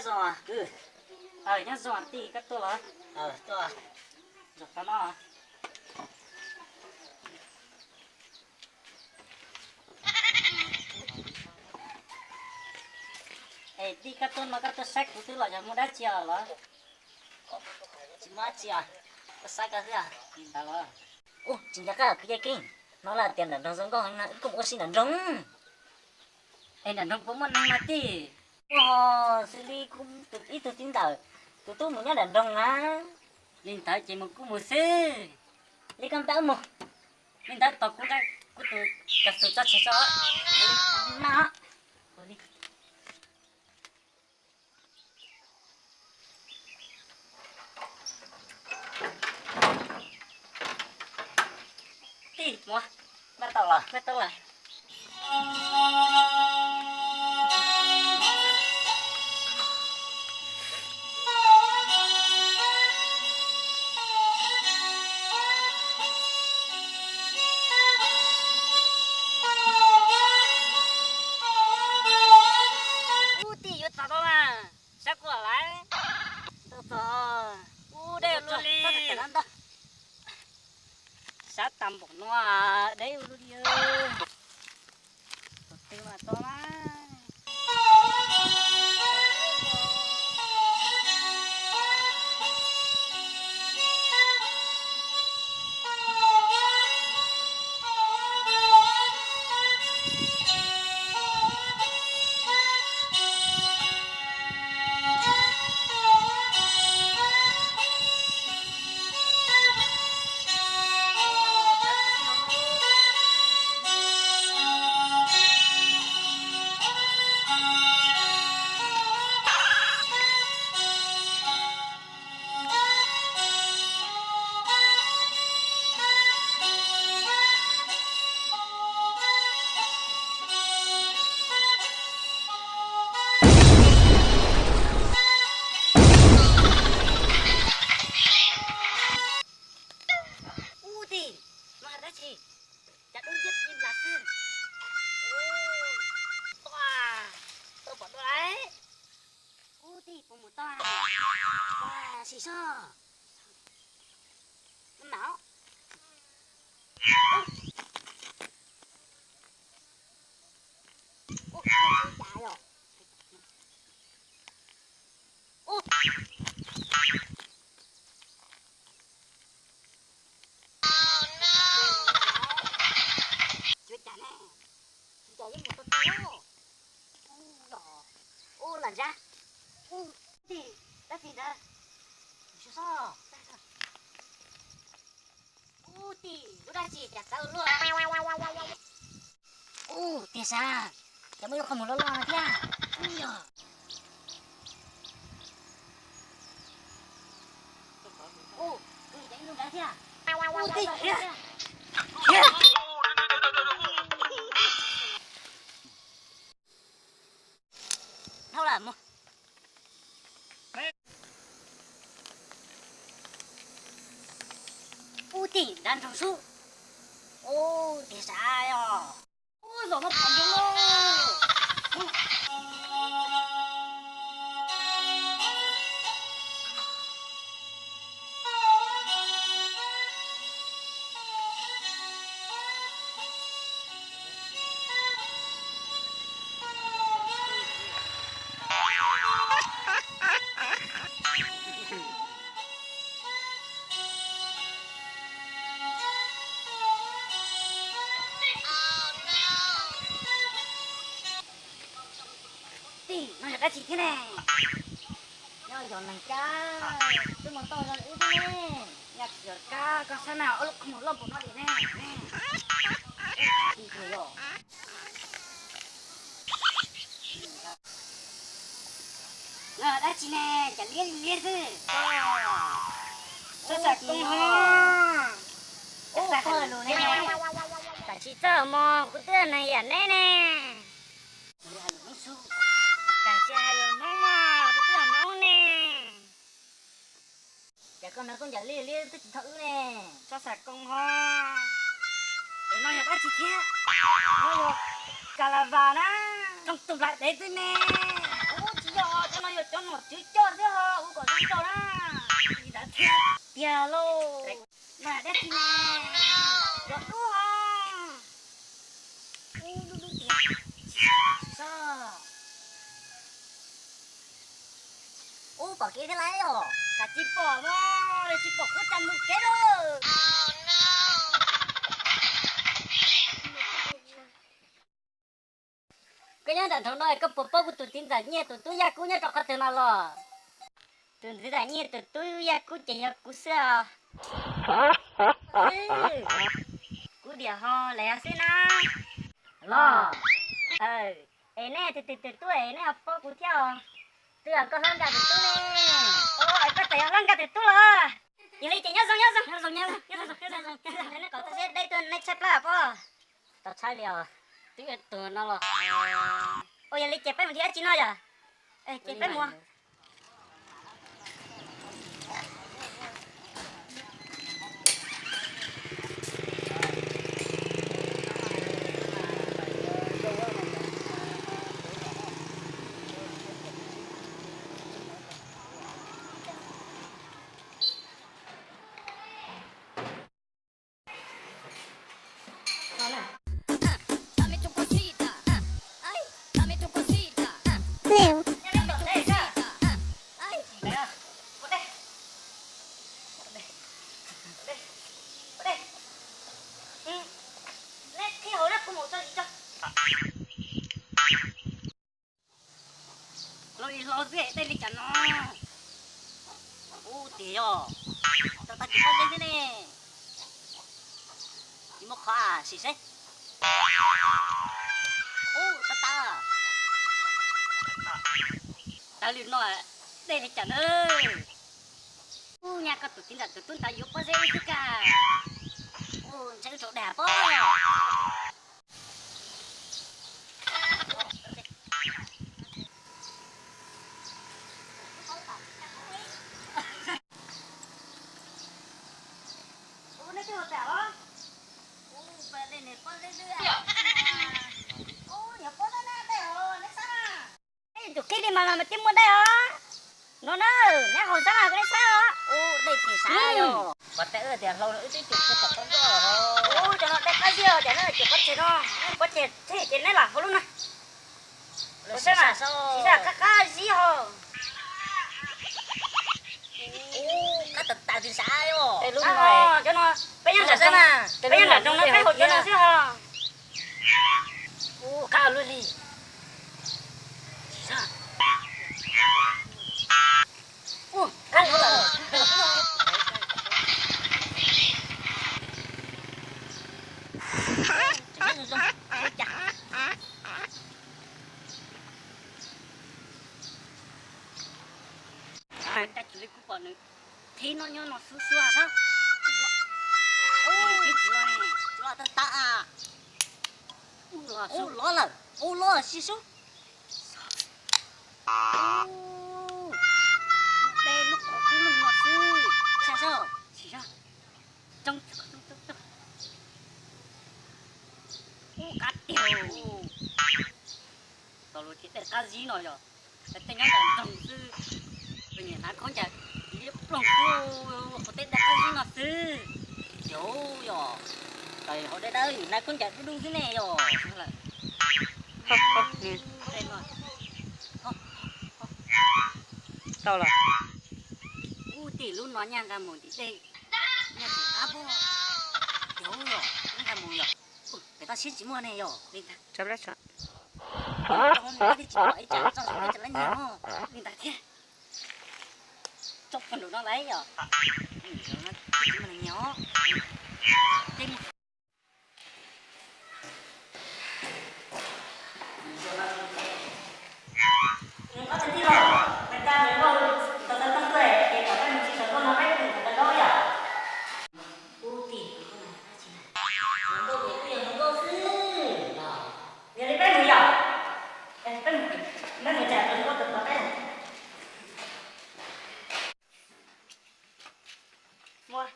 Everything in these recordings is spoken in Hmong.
Zoo kwv. Nyob zoo tij, koj tuaj los? Tuaj. Zoo tau no. Es tij, koj tuaj no koj tuaj saib kuv xwb los yog muaj dab tsi os los? Tsis muaj dab tsi os, tuaj saib koj xwb os. Li ntawd los? Ub, tsis nco qab kwv Yaj Keeb, hnov lawv tias nram nroog zoo nkauj heev no, wb kuj mus ua si nram nroog. Es nram nroog puas muaj neeg mas tij? Ua, xws li kuv ib tug txiv ntawm tus tub mus nyob nram nroog na. Li ntawd ces mus kuj mus xwb. Li koj npaj wb mus. Li ntawd tos kuv nqa kuv tus kas xus tso tseg tso. Li no. Tij, muab, npaj tau los? Npaj tau lawm. Ub, tij, yuav txog tau mas, sab kuv los lawm. Tau txog. Ub, deb luaj li. Sab tag npaum no, deb luaj li. Tus twg mas tau na. Ub, tij, no dab tsi? Cas dub nciab li nplas xwb. Ua, tau pom dua lawm. Ub, tij, puas mus tau? Ua, sim soj. Mam. Ub, ub, ub, cas yom? Ub. Tsis ua cas ne. Tsis ua cas, yeej mus tau tau. Ub, los. Ub, los ntsab. Ub, tij, dab tsi ntawd? Ub, tij, lub dab tsi cas txawv luaj. Ub, tiag sas, cas muaj ib lub qhov muag loj loj no thiab. Ub, yog. Ub, cas ib lub nrad thiab. Ub, tij, thiab. Thiab. Dhau lawm mog. Ub, tij, nrad nroog sub. Ub, tiag sas os. Ub, zaum no pom nroog lauj. Tij, no yog dab tsi thiab ne? Nyob yog neeg kab, twb mus tau zoo ub thiab ne. Yog tsis yog kab koj saib na, ob lub qhov muag loj npaum no li ne. Tij, yog. No dab tsi ne, cas liab li liab xwb. Txhob xav koob hov. Ub, koj lus ne. Tam sim txawj mog, kuv twb neeg yam neb ne. Tam sim hais lus Hmoob mog, kuv twb yog Hmoob ne. Cas koj hnov koob ncaws liab liab twb tsis thov wb ne. Txhob xav koob hov. Es no yog dab tsi thiab? No yog kas las vas na. Thooj tus nplaim dev xwb ne. Ub, tsis yog, cov no yog cov Nom tswv coj xwb ho ua kom zoo rau na. Li ntawd thiab tiag lauj. Mas dab tsi ne? Cov dub ho. Ub, dub dub tiag. Ub, pom kev thiab lauj. Kav tsis pom no, tsis pom kuv tsa mus kev lawm. Koj nyob nram nroog no koj puas paub kuv tus txiv ntxawm Nyiaj tus tub Yaj Kub nyob rau qhov twg no los? Tus txiv ntxawm Nyiaj tus tub Yaj Kub ces yog kuv xwb os. Kuv diam ho lawm xwb na. Los, es nej tus twg tus tub es nej ho paub kuv thiab os? Twb yog koj hlob nkaj tus tub ne. Os, koj txawm yog hlob nkaj tus tub los? Yog li ces nyob zoo nyob zoo. Neb kom tau seb deb tuaj neb tshaib plab pob. Tau tshaib li os. Twb tuag no los. Ua yog li ces peb mus nrhiav dab tsi noj yom? Ces peb mus. Hlob li hlob xwb dej li cas no. Ub, tiag yog, tau tau cov pob zeb xwb ne. Tsis muaj qhov sim seb. Ub, tau tau. Tau li no, dej li cas na. Ub, nyaj koj tus txiv ntxawm tus tub ntawd yuav pob zeb xwb kag. Ub, ntshe wb rau dag pob. Tus qhib li mas mas twb muaj dej os. No na, neb haus sab mas koj neb saib os. Ub, dej tiag sav os. Pov tas wb tias hlau no wb twb cem tsis pom qab nroj. Ub, cov no dej qab zib os, cov no cem pob tseg no, pob tseg thiab ces neb lam hau lub na. Ub, qab qab zib ho. Ub, qab tas tas tiag sav os. Cov no, peb nyob nram, peb nyob nram nroog no peb haus cov no xwb ho. Ub, qab lub li. Dab tsi li kuv pom nws qhib no nyob no xub xub sab. Ub, qhib tsis los ne, tsis los tag tag. Ub, los lawm, ub, los sib sub. Ub, dej lub qhov qub lug no xwb, sab sab, tsis sab. Coob coob coob. Ub, qab tiag. Tau lus tias dej qab zib no yog tej nyob nram nroog xwb, nyiam hnav khaub ncaws ib liab ploog xwb, qhov tej dej qab zib no xwb. Yog, yog, hauv dej dawb hnav khaub ncaws dub dub xwb ne yog. Tau los. Ub, tim lub no nyaj nqa mus tim dej, nyaj tim qab pob. Yog, yog, nyaj nqa mus yog. Pem toj siab tsis muaj ne yog. Li ntawd. Tsis pom ib tsam txoj saum teb tsis lawv nyiag os. Li ntawd thiab. Tso pog nraum no lawm yom. Tsis muaj neeg nyiag os. Tej mus. Ub, tim nkauj ces kuj yog nkauj xwb. Yog li peb mus yom. Peb mus, peb mus tsam tus nkauj tus pog peb. Muaj.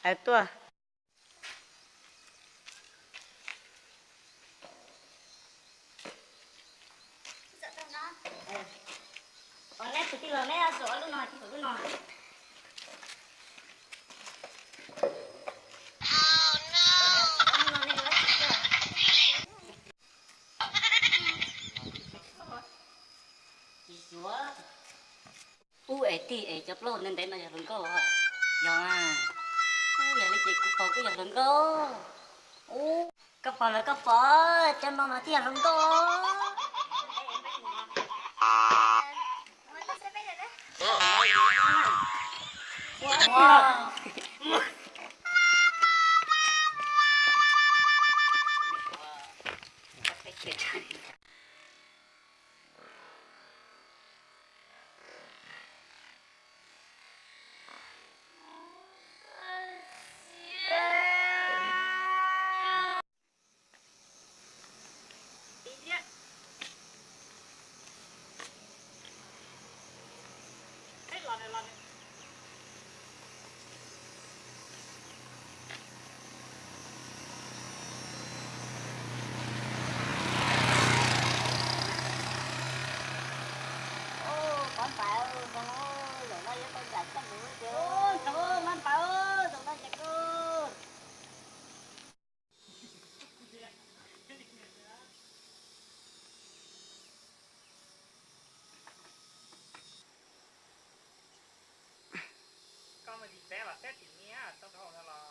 Aws, tuaj. Ub, es tij, es cov plaub hau ntev ntev no yog hluas nkauj? Yog, ub, yog li ces kuv pom kuj yog hluas nkauj. Ub, koj pom los koj pom, cov no mas thiaj yog hluas nkauj. Koj muaj tsis teb los teb tim niag tau dhau no los.